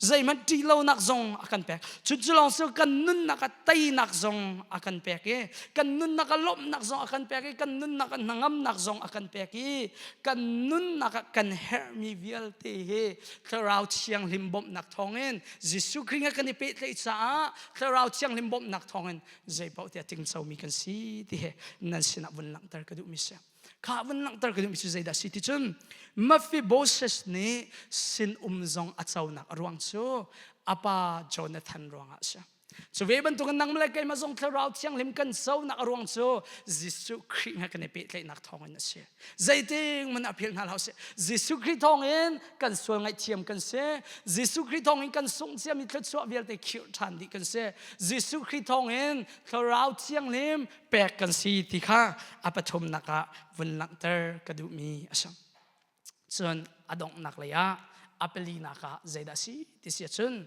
zeihmanh ṭih lonak zong a kan pek. Cun cu lawng si kan nunnak ah teinak zong a kan pek i kan nunnak ah lawmhnak zong a kan pek i kan nunnak ah hnangamnak zong a kan pek i kan nunnak ah kan herhmi vialte hi thlarau thianghlim bawmhnak thawngin Jesuh Khrih he kan i pehtlaih caah Thlarau Thianghlim bawmhnak thawngin zeipaoh tiah tingcomi kan si ti he nan sinah vun langhter ka duhmi si. Kha vun langhter ka duhmi cu zeidah si ti cun Mephibosheth nih sin-um zong a conak a ruang cu a pa Jonathan ruangah a si. Cu ve bantukin nang le keimah zong Thlarau Thianghlim kan conak a ruang cu Jesuh Khrih he kan i pehtlaihnak thawngin a si. Zeiting man a philh hna hlah usih. Jesuh Khrih thawngin kan sual ngaihthiam kan si. Jesuh Khrih thawngin kan sungh ciami thluachuah vialte khirh ṭhan dih kan si. Jesuh Khrih thawngin Thlarau Thianghlim pek kan si ti kha a pathumnak ah vun langhter ka duhmi a si. Cun a donghnak lei ah a palinak ah zeidah a si ti si ahcun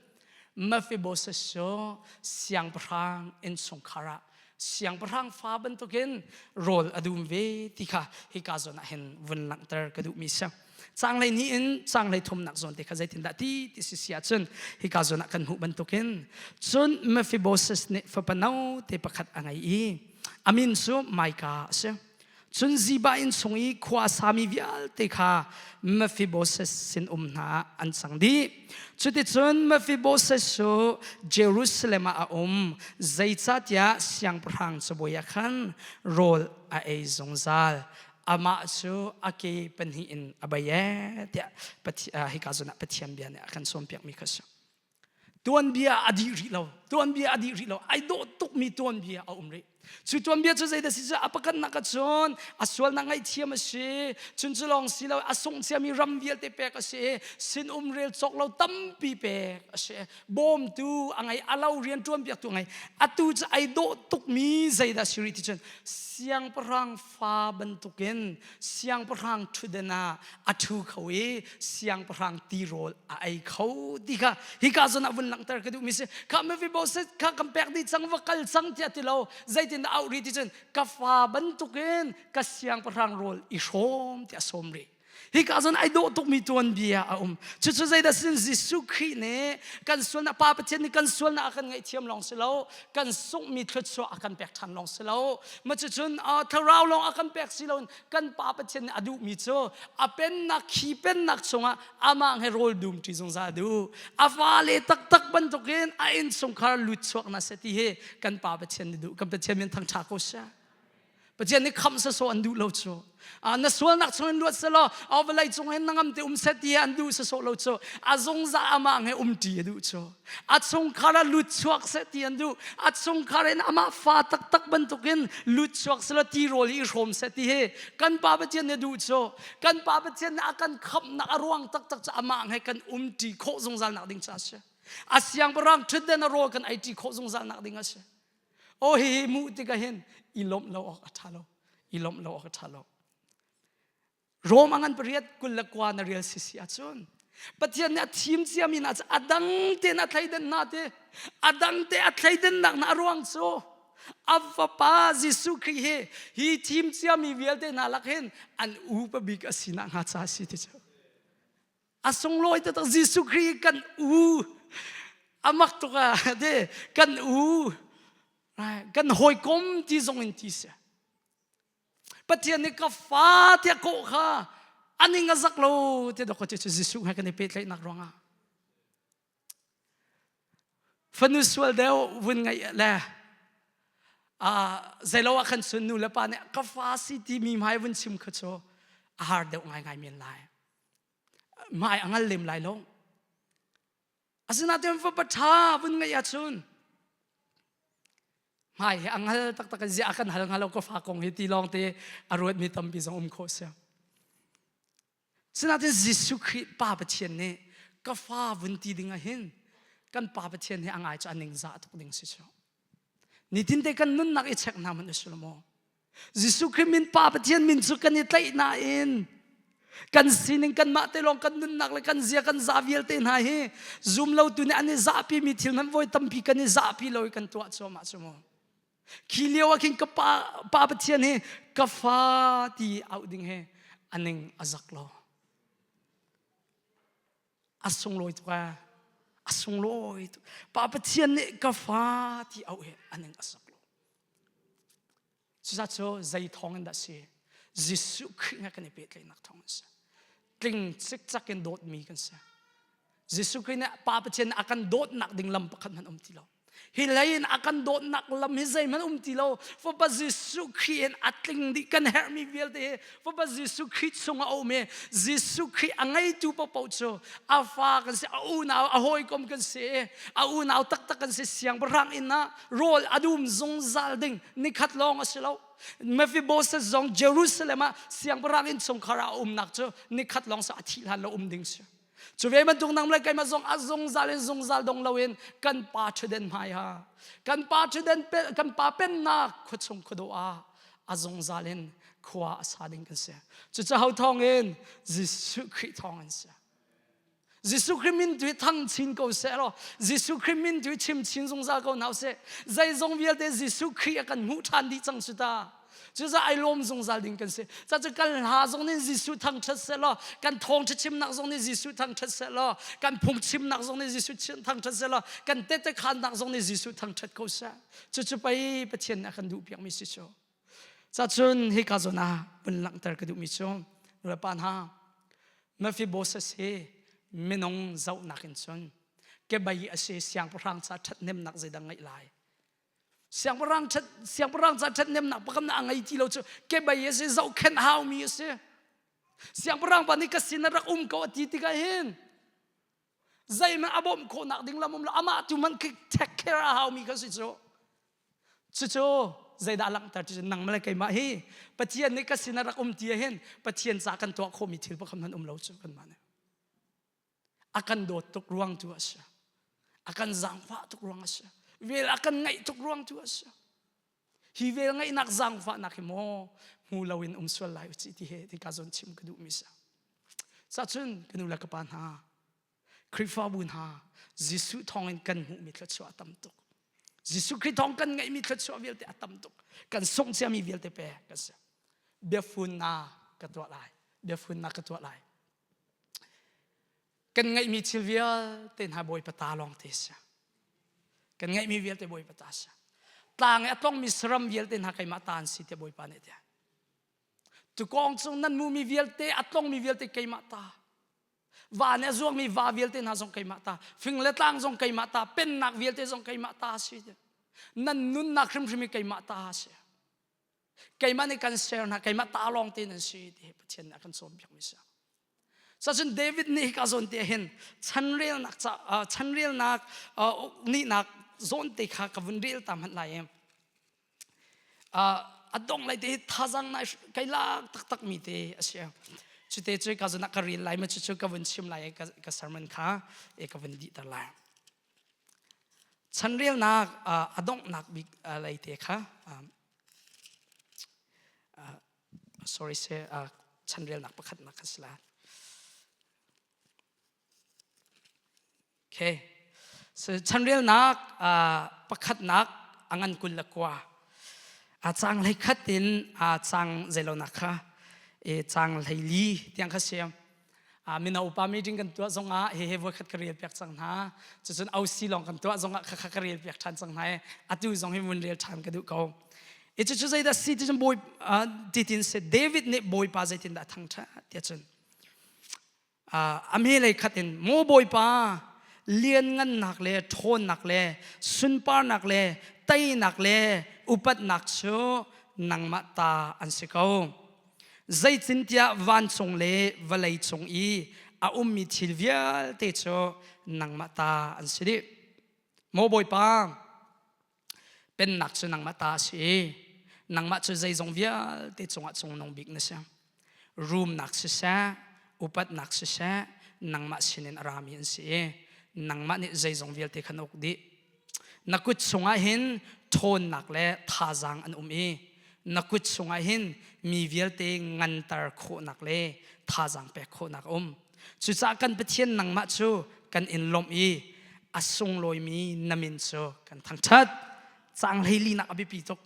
Mephibosheth cu siangpahrang innchungkhar ah siangpahrang fa bantukin rawl a dum ve ti kha hika zawn ah hin vun langhter ka duhmi si. Caanglei hnih in caanglei thumnak zawn te kha zeitindah ti ti si si ahcun hika zawn ah kan hmuh bantukin cun Mephibosheth nih fapa no te pakhat a ngei i a min cu Micah a si. Cun Ziba inn chung i khua a sami vialte kha Mephibosheth sinum hna ah an cang dih. Cuticun Mephibosheth cu Jerusalem ah a um, zeicahtiah siangpahrang cabuai ah khan rawl a ei zungzal. Amah cu a ke pahnih in a bei ee tiah hika zawn ah Pathian bia nih a kan cawnpiakmi kha a si. Tuanbia a dih rih lo. Tuanbia a dih rih lo. Ai dawh tukmi tuanbia a um rih. Cu tuanbia cu zeidah si cu a pakhatnak ah cun a sualnak ngaihthiam a si. Cun cu lawng si lo a sungh ciami ram vialte pek a si. Sinum rel cawk lo tampi pek a si. Bawmtu a ngei, a lo rian ṭuan piaktu a ngei. Atu cu ai dawh tukmi zeidah si rih ti cun siangpahrang fa bantukin siangpahrang ṭhutden ah a ṭhu kho i siangpahrang tirawl a ei kho ti kha hika zawn ah vun langhter ka duhmi si kha Mephibosheth kha kan pek dih cang va kal cang tiah ti lo zeitin dah auh rih ti cun ka fa bantukin ka siangpahrang rawl i hrawm tiah a sawm rih hika zawn ai dawh tukmi tuanbia a um cucu zeidah sin Jesuh Khrih nih kan sualnak Pa Pathian nih kan sualnak a kan ngaihthiam lawng si lo kan sunghmi thluachuah a kan pek ṭhan lawng si lo ma cucun thlarau lawng a kan pek si loin kan Pa Pathian nih a duhmi cu a pennak khi pennak chungah amah he rawl dum ṭi zungzal duh a fale taktak bantukin a innchungkhar lut chuak na seh ti hi kan Pa Pathian nih duh kan Pathian min thangṭha ko seh Pathian nih khamh sawsawh an duh lo cu. Na sualnak chungin luat selaw a vawlei cung hin na ngam te um seh ti an duh sawsawh lo cu. A zungzal amah he um ṭi a duh cu. A chungkhar ah lut chuak seh ti an duh. A chungkhar in amah fa taktak bantukin lut chuak selaw tirawl i hrawm seh ti hi kan Pa Pathian nih a duh cu. Kan Pa Pathian nih a kan khamhnak a ruang taktak cu amah he kan um ṭi khawh zungzal nak ding cu a si. A siangpahrang ṭhutden a rawl kan ei ṭi khawh zungzal nak ding a si. Aw hihi muh tikah hin i lawmh lo awk a ṭha lo. I lawmh lo awk a ṭha lo. Rom a ngan pariat 29 na rel sisi ahcun Pathian nih a thim ciami hna cu a dang tein a thleidan hna ti a dang te a thleidannak na a ruang cu a fapa Jesuh Khrih hi hi thim ciami vialte hna lak hin an upa bik a si nak hnga ca a si ti cu a sunglawi taktak Jesuh Khrih kan u a mak tuk ah de kan u kan hawikom ti zong in ti si Pathian nih ka fa tiah kawh kha aning a zak lo ti dok cu Jesuh he kan i pehtlaihnak ruangah Fanu sual deuh vun ngaih le zeilo ah khan cun nu le pa nih ka fa si timi hmai vun chim kha cu a har deuh ngaingai men lai. Hmai a ngal lem lai lo. Asinain fapa ṭha vun ngaih ahcun hmai he a ngal taktak in ziah a kan hal hnga lo ka fa kong hi ti lawng te a ruatmi tampi zong um khawh si. Sinain Jesuh Khrih Pa Pathian nih ka fa vun ti ding ah hin kan Pa Pathian hi a ngai cu a ningzah tuk ding si cu. Nitin te kan nunnak i check hna hmanh usih law maw? Jesuh Khrih min Pa Pathian min cu kan i tlaih nain kan sining kanmah te lawng kan nunnak le kan zia kan za vialte hna hi zum lo tu nih an i zahpi mi thil hmanh voi tampi kan i zahpi lo i kan tuah cuahmah cu mu. Khi lio ah khin ka pa, pa Pathian hi ka fa ti auh ding he aning a zak lo. A sunglawi tuk a a sunglawi tuk. Pa Pathian nih ka fa ti auh hi aning a zak lo. Cucaah cu zei thawng in dah si? Jesuh Khrih he kan i pehtlaihnak thawng in si. Tling cikcak in dawtmi kan si. Jesuh Khrih nih Pa Pathian nih a kan dawtnak ding lam pakhat hmanh um ti lo. Hi lei in a kan dawtnak lam hi zeihmanh um ti lo. Fapa Jesuh Khrih in a tling dih kan herhmi vialte hi Fapa Jesuh Khrih chungah a um i Jesuh Khrih a ngeitu paohpaoh cu a fa kan si, a unau, a hawikom kan si, a unau taktak kan si. Siangpahrang inn ah rawl a dum zungzal ding nikhat lawng a si lo. Mephibosheth zong Jerusalem ah siangpahrang innchungkhar ah a umnak cu nikhat lawng sa a thih hlan lo um ding si. Cu ve bantuk nang le keimah zong a zungzal in zungzal dong loin kan pa ṭhutden hmai ha kan pa ṭhutden kan pa pennak khuachung khuadawh ah a zungzal in khua a sa ding kan si. Cucu ho thawng in Jesuh Khrih thawng in si. Jesuh Khrih min tu hi thang chin ko seh law Jesuh Khrih min tu hi chim chin zungzal ko hna usih. Zeizong vialte Jesuh Khrih a kan hmuh ṭhan dih cang cu ta. Cucaah ai lawm zungzal ding kan si. Cucaah kan hla zong nih Jesuh thangṭhat seh law kan thawngṭha chimnak zong nih Jesuh thangṭhat seh law kan phungchimnak zong nih Jesuh thangṭhat seh law kan tehte khaannak zong nih Jesuh thangṭhat ko seh. Cucu pei Pathian nih a kan duhpiakmi si cu. Cacun hika zawn ah vun langhter ka duhmi cu nulepa hna Mephibosheth hi minung zohnak in cun kebei a si siangpahrang ca ṭhathnemnak zeidah ngeih lai siangpahrang ṭhat siangpahrang ca ṭhathnemnak pakhat a ngei ti lo cu kebei a si zohkhenh haumi a si siangpahrang pa nih ka sin ah rak um ko a ti tikah hin zeihmanh a bawmh khawhnak ding lam um lo amah tu man take care a haumi kha si cu Cucu zeidah langhter ti cu nangmah le keimah hi Pathian nih ka sin ah rak um ti hin Pathian ca kan tuah khawhmi thil pakhat hmanh um lo cu kanmah nih. A kan dawt tuk ruang tu a si. A kan zaangfah tuk ruang a si. Vel a kan ngaih tuk ruang tu a si. Hi vel ngaihnak zaangfahnak hi maw hmu loin um sual lai u ci ti he ti ka zawn chim ka duhmi si. Sacun ka nu le ka pa hna Khrihfabu hna Jesuh thawngin kan hmuhmi thluachuah a tam tuk. Jesuh Khrih thawng kan ngeihmi thluachuah vialte a tam tuk. Kan sungh ciami vialte pe kan si. Biafunnak ka tuah lai. Biafunnak ka tuah lai. Kan ngeihmi thil vialte hna Bawipa ta lawng te si. Kan ngeihmi vialte Bawipa ta si. Tlang i a tlongmi saram vialte hna keimah ta an si tiah Bawipa nih a ti. Tukawng cung nan hmuhmi vialte a tlongmi vialte keimah ta. Va nih a zuangmi va vialte hna zong keimah ta, fing le tlang zong keimah ta, pennak vialte zong keimah ta a si. Nan nunnak hrimhrim hi keimah ta a si. Keimah nih kan ser hna, keimah ta lawng te nan si ti Pathian nih a kan cawnpiakmi si. Sacun David nih hika zawn te hin chanrelnak ca chanrelnak nihnak zawn te kha ka vun rel ta hmanh lai i a dong lai te thazang nai kai lak taktak mi te a si cute cu ka zun ah ka rel lai ma cucu ka vun chim lai ka sermon kha e ka vun dih ter lai chanrelnak a donghnak bik lei te kha sorry se chanrelnak pakhatnak kha si lai Okay. So chanrelnak pakhatnak a ngan 29. A cang hlei khat in a cang zeilonak kha e cang hlei li tiang kha siam. A mino upa meeting kan tuah zong ah he he voi khat ka rel piak cang hna. Cucun OC lawng kan tuah zong ah kha kha ka rel piak ṭhan cang hna i atu zong hi mun rel ṭhan ka duh ko. E cucu zeidah si ti cun bawi titin se David nih Bawipa zeitindah thangṭhat tiah cun a hmelei khat in maw bawipa lianngannak le ṭhawnnak le sunparnak le teinak le upatnak cu nangmah ta an si ko zeitintiah vancung le vawlei cung i a ummi thil vialte cu nangmah ta an si dih maw bawipa Pennak cu nangmah ta a si i nangmah cu zeizong vialte cungah cungnung bik na si. Rumnak siseh, upatnak siseh, nangmah sinin a rami an si i nangmah nih zeizong vialte kha na uk dih. Na kut chungah hin ṭhawnnak le thazaang an um i na kut chungah hin mi vialte nganter khawhnak le thazaang pek khawhnak a um. Cucaah kan Pathian nangmah cu kan in lawmh i a sunglawimi na min cu kan thangṭhat. Caang hleilinak a biapi tuk.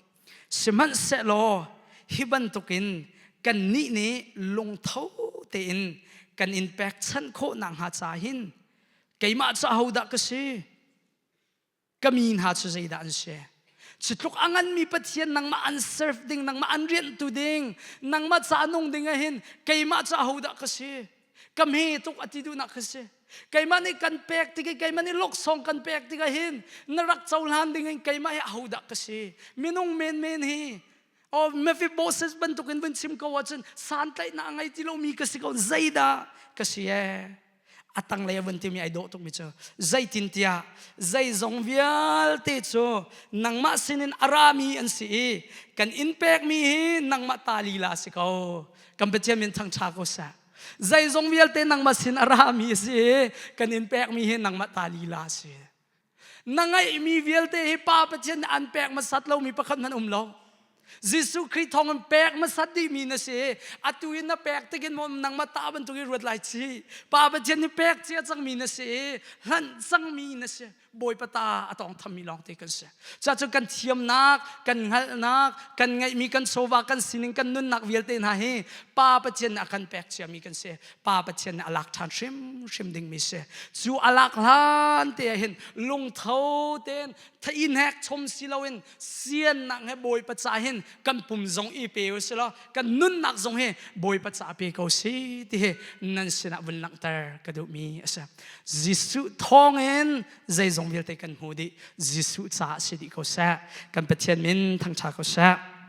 Sihmanhsehlaw hi bantukin kannih nih lungtho tein kan in pekchanh khawh nakhnga ca hin keimah cu ahodah ka si? Ka mi hna cu zeidah an si? Cu tluk a nganmi Pathian nangmah an serve ding, nangmah an rianhtu ding, nangmah ca nung ding ah hin keimah cu ahodah ka si? Ka hme tuk a ti duhnak ka si. Keimah nih kan pek tik i keimah nih laksawng kan pek tikah hin na rak cohlan ding in keimah hi ahodah ka si? Minung menmen hi Oh, Mephibosheth bantukin vun chim ko ahcun santlaihnak a ngei ti lomi ka si ko zeidah ka si ee a tanglei a vun timi ai dawh tukmi cu zeitintiah zeizong vialte cu nangmah sinin a rami an si i kan in pekmi hi nangmah ta lila si ko kan Pathian min thangṭha ko seh zeizong vialte nangmah sin a rami a si i kan in pekmi hi nangmah ta lila a si Na ngeihmi vialte hi Pa Pathian nih an pek hmasat lomi pakhat hmanh um lo. Jesuh Khrih thawng in pek hmasat dihmi na si. Atu in na pek tikin maw nangmah ta bantuk i ruat lai chi. Pa Pathian nih pek cia cangmi na si. Hlanh cangmi na si. Bawipa ta a tawng thammi lawng te kan si. Cuahcun kan thiamnak, kan hngalhnak, kan ngeihmi kan chawva, kan sining, kan nunnak vialte hna hi Pa Pathian nih a kan pek ciami kan si. Pa Pathian nih a lak ṭhan hrimhrim dingmi si. Cu a lak hlan te ah hin lungtho tein theinek chom si loin siannak he Bawipa ca hin kan pum zong i pe u si law kan nunnak zong hi Bawipa ca pe ko si ti hi nan sinah vun langhter ka duhmi a si. Jesuh thawngin zeizong vialte kan hmu dih. Jesuh caah si dih ko seh. Kan Pathian min thangṭha ko seh.